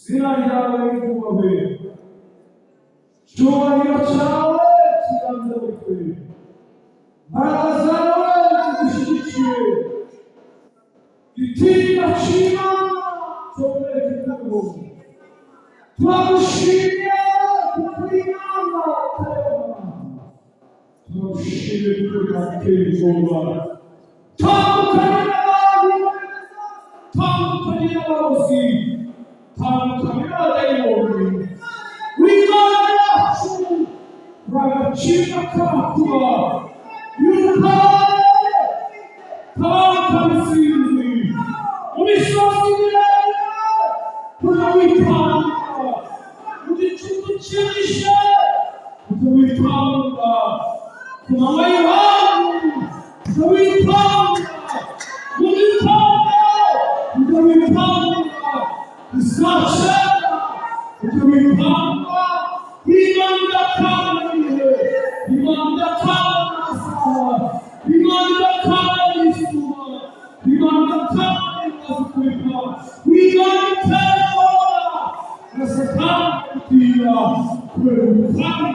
Izina ryawe ryubahwe, icyubahiro cyawe kiganze muri twe, imbaraga zawe zidushyigikiye, igitinda cy'Imana cyongere kitubeho. Turagushimiye kuko uri Imana itareba. Turagushimiye kuko uri Imana iteye ubwoba. Tandukanye n'abantu, tandukanye n'abarozi, tandukanye n'abadayimoni. Uri Imana yacu, uri agaciro k'amakuba y'urutare, tabaka isinzi mu misozi miremire, turawitanga mu gicuku cyihishe, turawitanga ku manywa y'ihangu, turawitanga mu gitondo, turawitanga saa cyenda, turawitanga. Imana idakanga ibihe, Imana idakanga amasaha, Imana idakanga n'izuba, Imana idakanga n'ibazikubita, Imana itera ubwoba na Satani gutinya kubera ubutware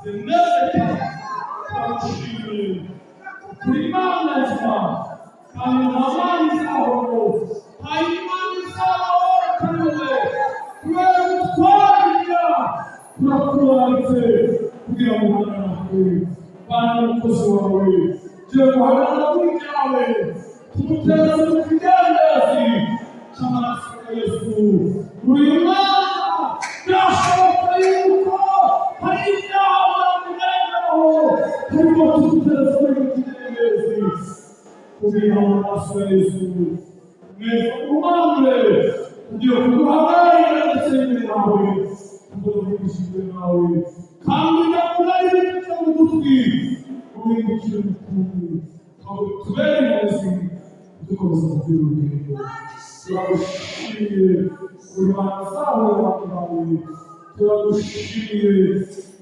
zemeze cyane. Turagushimiye kuri Imana nzima, kandi nta Mana izahoraho, nta Imana izabaho atari wowe. Kubera ubutware, turakuraritse kugira ngo ubane natwe, bana n'umukozi wawe tugiye guhagarara kuri byawe, tumuteze mu kidendezi cy'amaraso ya Yesu. Muri uyu mwanya byashoboka yuko hari ibyaha bigaragaraho, ariko tumuteze muri kidendezi kugira ngo amaraso ya Yesu mwese umanure, tugiye kuguhagararira ndetse imbere yawe, tuvugisha imbere yawe, kandi ndakuba ibiti mu gutwi, uhindukire umukungu ntabwo tubere imbabazi, dukomeza kugira urugendo. Turagushimiye kuri Mana zawe abantu bawe, turagushimiye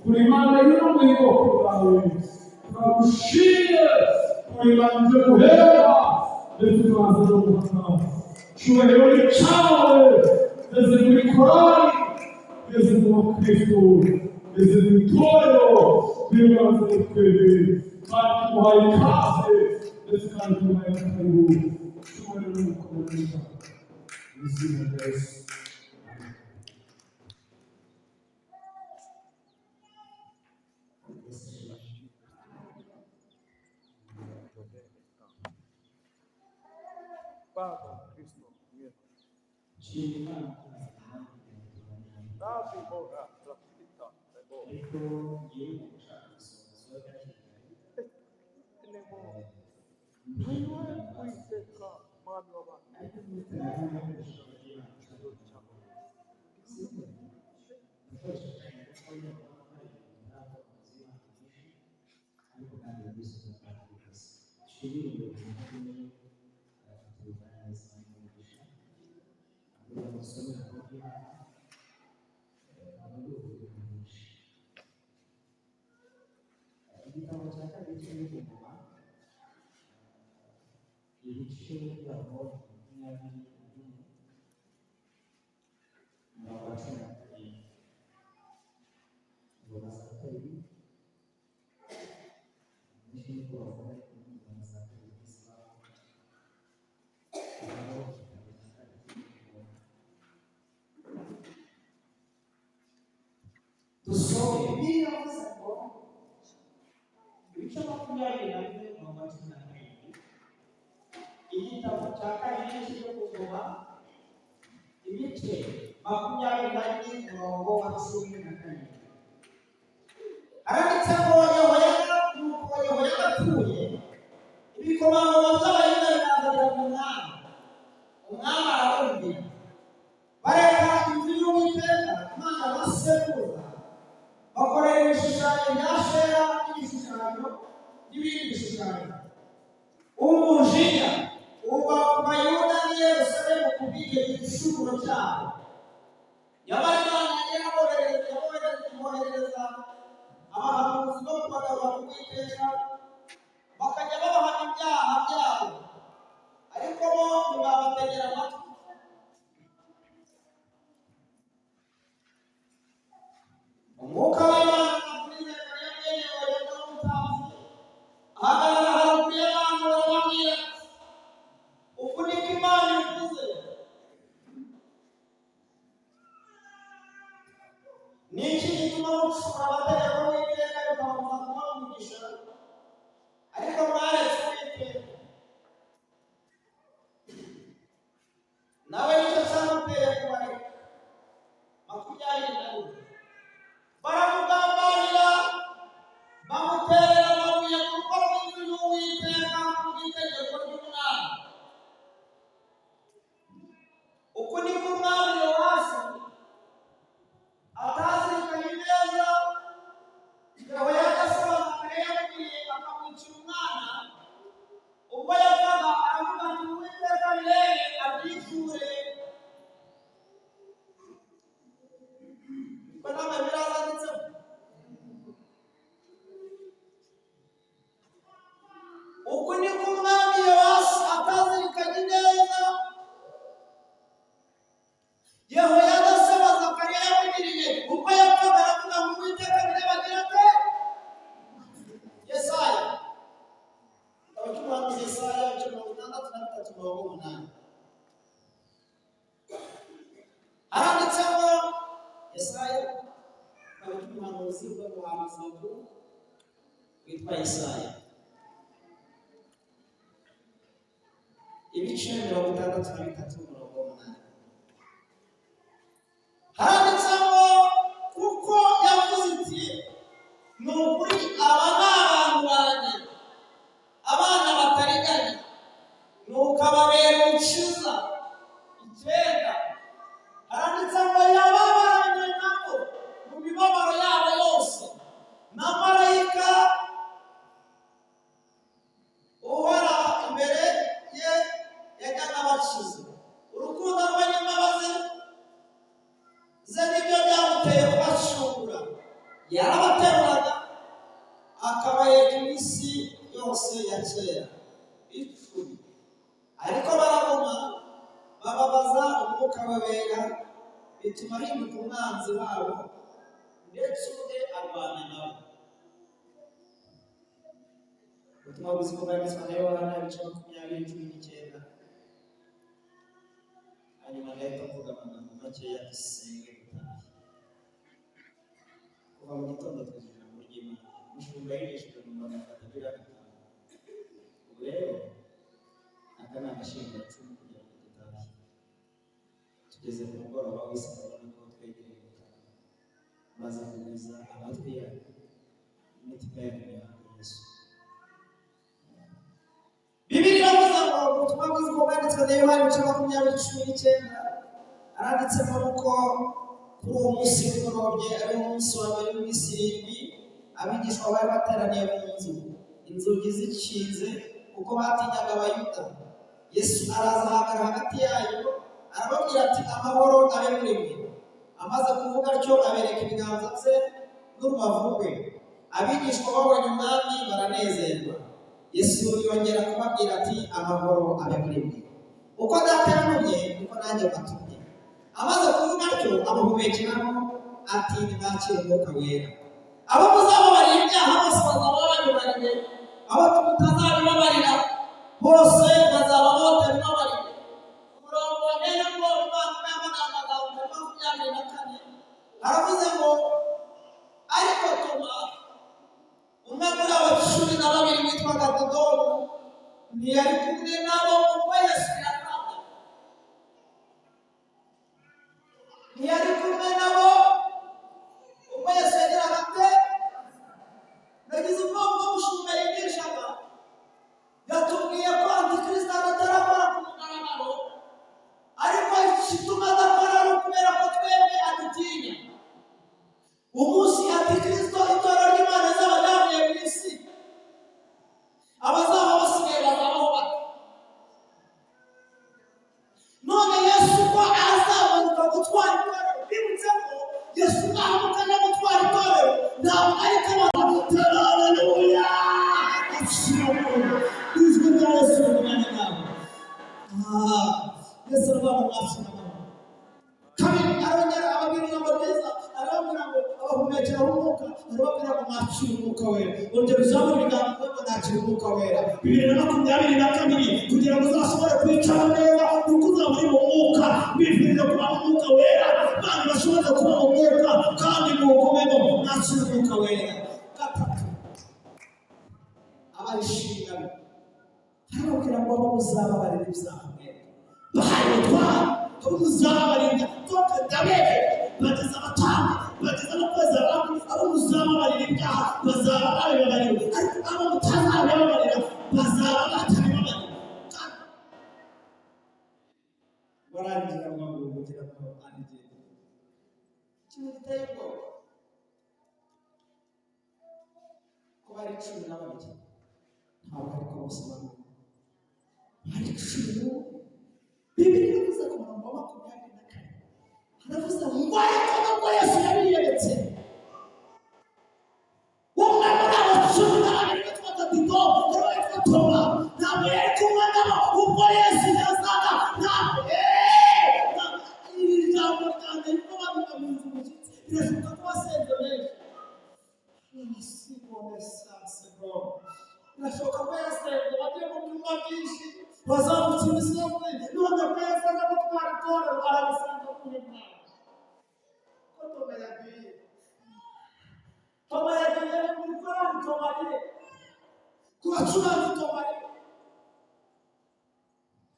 kuri Mana y'ubwo bwoko bwawe, turagushimiye kuri Mana ije guhera ndetse tukaza no guhana. Cyubahiro ni cyawe, ngeze muri korali, ngeze mu bakristo, ngeze mu itorero, bibanze muri twebwe, kandi tumuhaye ikaze ndetse kandi tumuhaye n'akaribu. Cyubahiro n'ugukomeza mu izina rya Yesu. Amen. Baba Kristo mwe. Nshima Imana ko natwe Rabi bora trafita lebo. ariko ngiye gushaka gusoma soga hakiri kare. Nebo. Niwe Uwiteka mwami w'abantu. Ariko mwitana n'ijambo ry'Imana. Ijuru cyabo. Sibyo, gukoresha akanya gatoya, ariko kandi yabisoza kandi rwose dushimire ubuyobozi bw'uturere tubana neza n'umugisha kugira ngo dusome ijambo ry'Imana mu rwego rwinshi. Igitabo cya kabiri cy'Ingoma, ibice byaho 24, umurongo wa 17. Ingoma za kabiri, benshi niko bavuga, ariko ingoma za kabiri ntizibaho, habaho igitabo cya kabiri cy'Ingoma. Dusome. Bibiliya iravuze ngo ibice 24, umurongo wa 17, igitabo cya kabiri cyo ku ngoma, ibice 24, umurongo wa 17, haranditse ngo: Yehoyada, nuko Yehoyada apfuye, ibikomangoma by'Abayuda biraza biraga umwami, umwami arabumvira, bareka inzu y'Uwiteka Imana ya ba sekuruza, bakorera ibishushanyo bya Shera n'ibishushanyo n'ibindi bishushanyo. Umujinya uba ku Bayuda n'i Yerusalemu ku bw'icyo gicumuro cyabo. Nyamara Imana yari yaboherereza abahanuzi bo kubagarura ku Uwiteka, bakajya babahana ibyaha byabo, ariko bo ntibabategera amatwi. Igituma mucumura amategeko y'Uwiteka bikababuza kuba umugisha? Ariko mwaretse Uwiteka, nawe nicyo cyamuteye kubareka. 21, baramugambanira, bamuterera amabuye ku rugo rw'inzu y'Uwiteka kubw'itegeko ry'umwami. Uku niko umwami Yowasi atazirikanye neza Yehoyada se wa Zakariya yamugiriye, akamwicira umwana. Ubwo yapfaga aravuga ati: "Uwiteka birebe abyiture." Ko nta birazanditsemo. Uku niko umwami Yowasi atazirikanye neza Yehoyada se wa Zakariya yamugiriye. Ubwo yapfaga aravuga ngo: "Uwiteka birebe agira ate?" Yesaya, igitabo cy'umuhanuzi Yesaya, ibice 63 umurongo 8, haranditse ngo, Yesaya, igitabo cy'umuhanuzi bw'umuhanuzi mukuru witwa Yesaya, ibice 63 umurongo 8, haranditse ngo: "Kuko yavuze iti: 'Ni ukuri aba ni abantu banjye, abana batariganya, nuko ababera umukiza.'" 9, haranditse ngo: "Yababaranye nabo mu mibabaro yabo yose, na marayika uhora imbere ye yajyaga abakiza. Urukundo rwe n'imbabazi ze nibyo byamuteye kubacungura. Yarabateruraga akabaheka iminsi yose ya kera." 10, ariko baragoma, bababaza Umwuka we Wera, bituma ahinduka umwanzi wabo, ndetse ubwe arwana nabo. Ubutumwa bwiza bwanditswe na Yohana, ibice 20, 19. Hanyuma ndahita mvuga amagambo makeya, dusenge dutahe. Kuva mu gitondo twize ijambo ry'Imana. Umushumba yigishije mu magana 3 na 5. Ubu rero aka ni agashingacumu kugira ngo dutahe. Tugeze ku mugoroba w'isi, murabona ko twegereye gutaha. Maze kugwiza amatwi yanyu n'imitima yanyu mihango Yesu. Bibiri iravuze ngo, ubutumwa bwiza uko bwanditswe na Yohani, ibice 20, 19, aranditsemo uko kuri uwo munsi w'umugorobye, ari wo munsi wa mbere w'iminsi 7, abigishwa bari bateraniye mu nzu, inzugi zikinze, kuko batinyaga Abayuda. Yesu araza ahagarara hagati yayo, arababwira ati: "Amahoro abe muri mwe." Amaze kuvuga atyo, abereka ibiganza bye n'urubavu rwe. Abigishwa babonye Umwami baranezerwa. Yesu yongera kubabwira ati: "Amahoro abe muri mwe. Uko Data yantumye, niko nanjye mbatumye." Amaze kuvuga atyo, abahumekeramo ati: "Nimwakire Umwuka Wera. Abo muzababarira ibyaha bose bazaba babibabariye, abo mutazabibabarira bose bazaba batabibabariye." Umurongo wa rero ngo Imana yavuga amagambo 24, aravuze ngo: "Ariko Toma, umwe muri abo 12 witwaga Dodomu, ntiyari kumwe nabo ubwo Yesu yazaga." Ntiyari kumwe nabo ubwo Yesu yageraga ate? Nagize ubwoba bw'umushumba yigishaga, yatubwiye ko Antikristo atarakora ku mugaragaro, ariko igituma adakora ari ukubera ko twebwe adutinya. Umunsi Antikristo, itorero ry'Imana rizaba ryavuye mu isi, abazaba basigaye bazabaho bate? None Yesu ko azamanuka gutwara itorero, bibutse ko Yesu nahamuka ajya gutwara itorero, ntabwo ariko abantu batera haleluya, akira ijwi rya Yesu mu mwanya nawe. Yesu aravuga ngo: "Mwakira amahoro." Kabiri arongera ababwira ijambo ryiza, arababwira ngo, abahumekeraho umwuka, arababwira ngo: "Mwakire Umwuka Wera." Ongera uzamure ibiganza uvuge ngo: "Nakira Umwuka Wera." 2022, kugira ngo uzashobore kwicara neza nuko uzaba uri mu mwuka. Mbifurije kuba mu Mwuka Wera. Imana ibashoboze kuba mu mwuka kandi muwugumemo. Muzabutwara, abo muzababarira. Donc ndabere bageza abatambyi, bageza no kweza abandi. Abo muzababarira ibyaha bazaba babibabariwe, ariko abo mutazabibabarira bazaba batabibabariwe. Kandi Barangije amaguru kugira ngo arigende. Ikintu giteye ubwoba, ko bari 12, ntabwo ariko bose bamwe Bari 11. Bibiliya iravuze ku murongo wa 24, haravuze ngo: "Ariko nubwo Yesu yabiyeretse, umwe muri abo 12 witwaga Didimo, yari witwa Toma, ntabwo yari kumwe nabo ubwo Yesu yazaga." Ntabwo iri jambo ryanjye riko babigaminze umushyitsi. Birashoboka ko wasenze benshi. Birashoboka ko yasenze, bagiye mu byumba byinshi, bazamutse imisozi, none ko yasaga gutwara itorero, arabasanga kuri mwana ko Toma yagiye. Toma yagiye muri korali, Toma ariye ku bacuranzi, Toma ariye.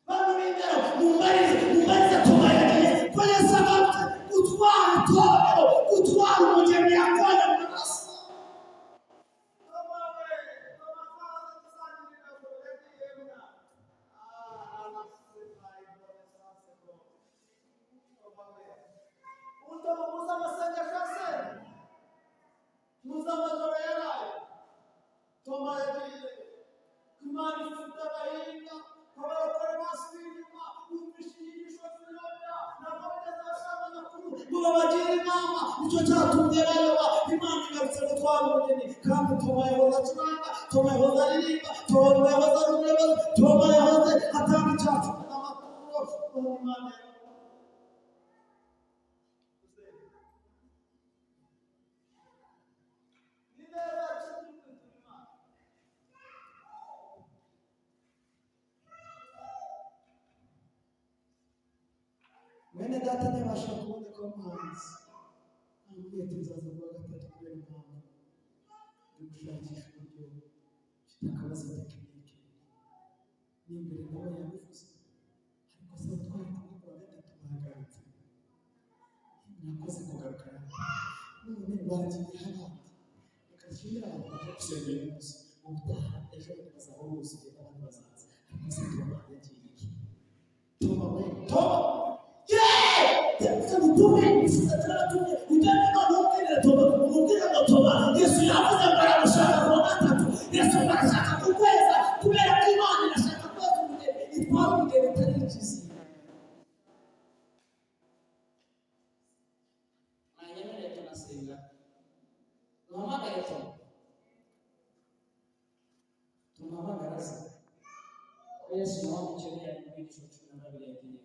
Bantu b'indero, mumbarize, mumbarize, Toma yagiye ko Yesu agarutse gutwara itorero, gutwara umugeni yakoye amaraso? Toma we, Toma twahoze dusangira ingabo, yagiye mwana. Ah, araseka intore sasego. Toma we, utoma muzi amasengesho yasenze, muzi amajoro yaraye Toma yagiye. Imana ifite agahinda abarokore basubiye inyuma, bumvishe inyigisho ziyobya, ntabwo bigeze bashaka amakuru ngo babagire inama, nicyo cyatumye bayoba. Imana igarutse gutwara umugeni, kandi Toma yahoze acuranga, Toma yahoze aririmba, Toma yahoze ari umuyobozi, Toma yahoze atanga icyacu n'amaturo. None Imana ni neza cyane Imana. Mwene data ntiyabasha kuboneka w'umuhanzi, amubwiye ati: "Nzaza kuwa gatatu kubera impamvu ndi gushakisha uburyo, mfite akabazo technique." N'imbere nawe yabivuze, ariko se twari kumwe kuwa gatatu bagarutse? Mwakoze kugaruka, none bagiye abandi. Reka nshimire abantu baje gusenga uyu munsi. Ubutaha ejo bundi bazaba buzuye n'abandi bazaza. Ariko se Toma yagiye iki? Toma we, Toma! Reka ngutume, ishize turabatumye, ugende none ubwirire Toma, umubwire ngo: "Toma, Yesu yavuze ngo aragushaka kuwa gatatu." Yesu ngo arashaka kukweza, kubera ko Imana irashaka kweza umugeni, itwara umugeni utari ikizinga. Mwanyemerere tunasenga, duhamagare Toma, tumuhamagare aze, ko Yesu nawe amukeneye. Ari mu bigishwa 12 yagiye.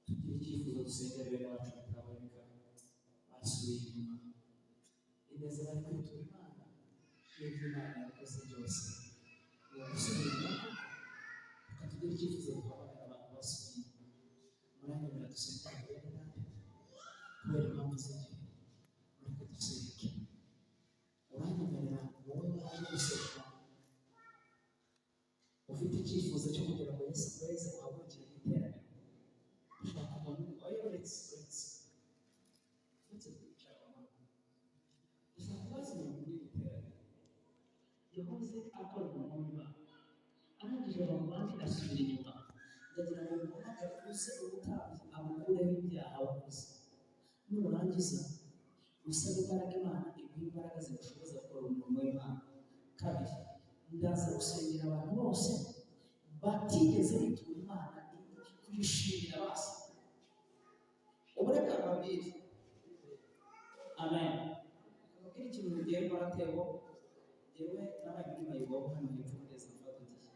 Tugire icyifuzo, dusengere bene wacu bataboneka, basubiye inyuma. Ineza bari kwitura Imana n'ibyo Imana yakoze byose ni ugusubira inyuma koko. Reka tugire icyifuzo, duhamagare abantu basubiye inyuma. Muranyemerera dusengere bene data kubera impamvu z'igihe. Mureke dusenge. Uranyemerera, wowe waje gusenga ufite icyifuzo cyo kugira ngo Yesu akweze, uhagurukire mu iteraniro. Ushaka umuntu oya, uretse uretse uretse kwicara amahoro. Ndashaka kubaza umuntu muri iri teraniro yahoze akora umurimo w'Imana, arangije ava mu bandi, asubira inyuma. Ndagira ngo muhamagare uze umutambyi amukureho ibyaha wakoze. Nurangiza usabe imbaraga, Imana iguhe imbaraga zigushoboza gukora umurimo w'Imana. Kabiri, ndaza gusengera abantu bose batigeze bitura Imana kuyishimira basi. Ubu reka mbabwire, amen, mbabwire ikintu mugiye nkora. Tebo, njyewe nabaye muri mayibobo hano hepfo kugeza mfata igihe,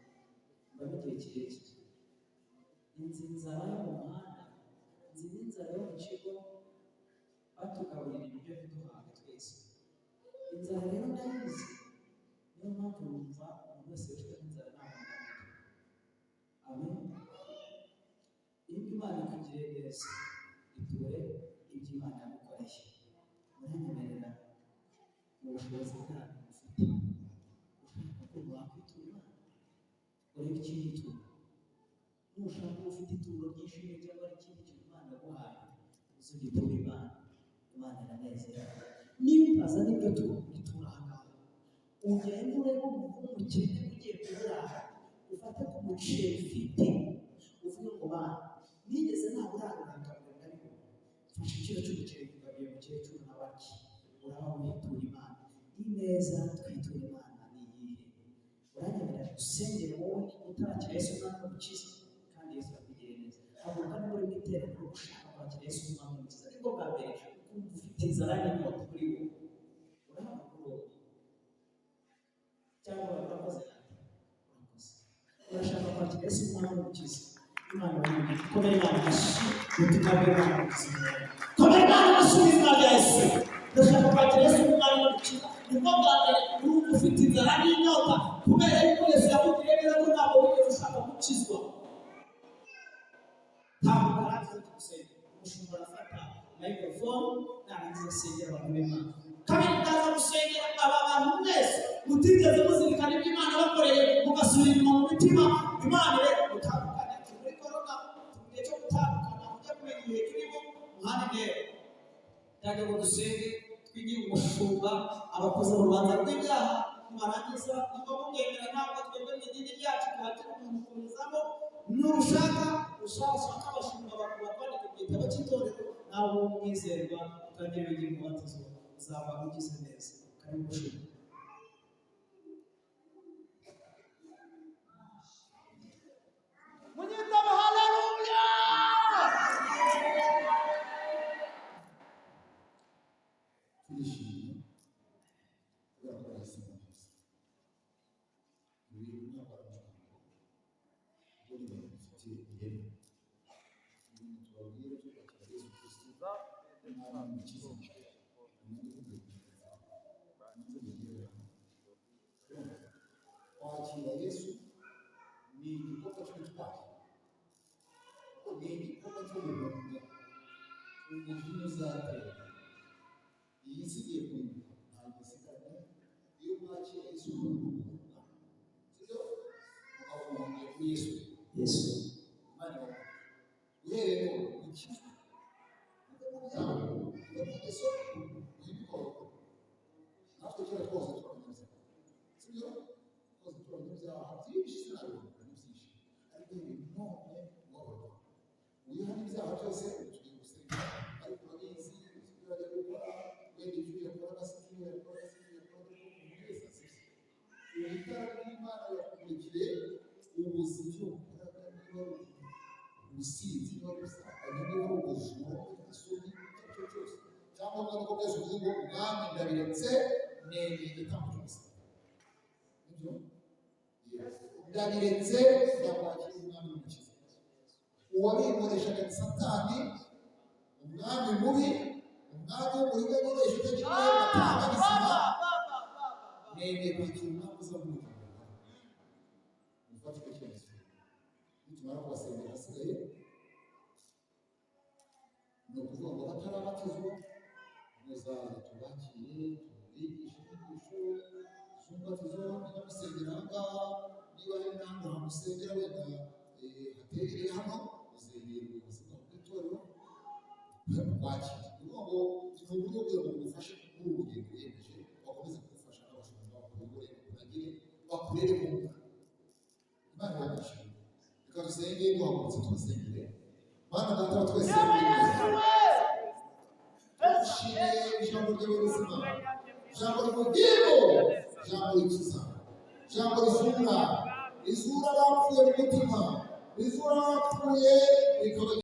mbamo igihe kirekire. Nzi inzara yo mu muhanda, nzi n'inzara yo mu kigo, batugaburira ibiryo ntiduhaga twese. Inzara rero ndayizi, niyo mpamvu numva umuntu wese wishwe n'inzara ntamugaburira. Amen. Iyo Imana ikugiriye neza, iture ibyo Imana yagukoreye. Muranyemerera, mu bushobozi bwanyu mufite, ushaka ukuntu wakwitura Imana, urebe icyo yitura. Nushaka uba ufite ituro ry'ishimwe cyangwa hari ikindi kintu Imana yaguhaye, uzugitura Imana, Imana iranezerwa. Niba utazana iryo turo, ritura aha ngaha, ugende urebe umuntu w'umukene ugiye kuburara, ufate ku muceri ufite, uvuge ngo: "Bana, nigeze naburara ndabibona, mfashe ikiro cy'umuceri ngabiye mukecuru nawe arye." Uraba witura Imana. Ineza twitura Imana ni iyihe? Uranyemerera usengere wowe utarakira Yesu umwami n'umukiza, kandi Yesu akugiriye neza. Haguruka niba uri mu iteraniro ushaka kwakira Yesu umwami n'umukiza, nibwo bwa mbere ukumva ufite inzara n'inyota kuri wowe, urahaguruka wowe cyangwa urakoze nawe urakoze, urashaka kwakira Yesu umwami n'umukiza. Imana ibahe. Komera Imana amashyi, ubutumwa bw'Imana mu buzima bwawe. Komera Imana amashyi mu izina rya Yesu. Ndashaka kwakira Yesu umwami n'umukiza, nibwo bwa mbere urumva ufite inzara n'inyota kubera yuko Yesu yakugiriye neza, ko ntabwo wigeze ushaka gukizwa. Ntabwo karangiza tugusenga, umushumba arafata microphone, narangiza asengera abantu b'Imana. Kabiri, ndaza gusengera aba bantu mwese mutigeze muzirikana ibyo Imana bakoreye, mugasubira inyuma mu mitima. Imana rero mutandukane, turi muri korona, turi mu gihe cyo gutandukana, mujya kumenya ibihe turimo, muhane intero. Ndagira ngo dusenge, twigire umushumba abakoze mu rubanza rw'ibyaha. Nibarangiza, niba mubyemera, ntabwo twebwe mu idini ryacu tuhatira umuntu kurizamo. Nushaka ushaka abashumba bakwandika mu gitabo cy'itorero, nawe ube umwizerwa, utangire wigira umubatizo, uzaba ugize neza. Karibu mushumba. Munyitabe haleluya. Turishimye kubera ko bahisemo neza. Ibi bintu ntabwo ari amagambo, kuko ni ibintu bifite ireme. Ibintu tubabwira byo kwakira Yesu Kristo umwami n'umukiza, umuntu ugiye kumenya nanze mugere hano. Kwakira Yesu ni igikorwa cy'ubutwari, kuko ni igikorwa cyo guhunga umujinya uzatera iyi si igiye kurimbuka, ntabwo isigaranye. Iyo mwakira Yesu muguhunga, sibyo, mukaba muhungiye kuri Yesu. Yesu. Imana ibaha uhereye none ukizwe, uve mu byaha, uve mu ngeso, uhinduke abakuru. Natwe kera twose turabanyabyaha, sibyo, twose turabanyabyaha byinshi, sinabibona ni byinshi, ariko uhereye none wabona wihana ibyaha byose. Tugiye gusenga, ariko urabizi, uzi ibyo wajya gukora, wenda ibyo yakoraga si ibyo yakoraga si ibyo yakoraga, ariko umuntu wese asibye ubu itara ry'Imana yakumurikiye, ubuze ibyo wakoraga, niba ari ubusinzi, niba ari ubusambanyi, niba ari ubujura, niba ari isoni, icyo ari cyo cyose, cyangwa nuko byose uvuze ngo: "Umwami, ndabiretse, nemeye igitambo cy'umusaraba, nibyo ndabiretse, ndakwakira umwami n'umukiza. Uwabikoreshaga ni Satani, umwami mubi, umwami w'umuriganya ubeshya, utagira irembo, atanga bizima. Nemeye kwakira umwami uza mu bugingo bwawe." Mufate icyo cyemezo. Nitumara kubasengera, hasigaye ni ukuvuga ngo batarabatizwa muzaza tubakire, tubigishe inyigisho z'umubatizo. Niba musengera aha ngaha, niba hari n'ahandi hantu usengera wenda haterereye hano, uzegera ubuyobozi bwawe bw'itorero kwakira. Ni ukuvuga ngo ni uburyo kugira ngo bugufashe muri ubu rugendo wiyemeje, bakomeze kugufasha n'abashumba, bakuyobore, bakuragire, bakurere mu mwuka. Imana ibagisha. Reka dusenge duhagurutse, tubasengere. Mana Data wa twese uri mu ijuru, tugushimiye ijambo ryawe rizima, ijambo ry'ubugingo, ijambo rikiza, ijambo rizura, rizura abapfuye mu mutima, rizura abapfuye rikaba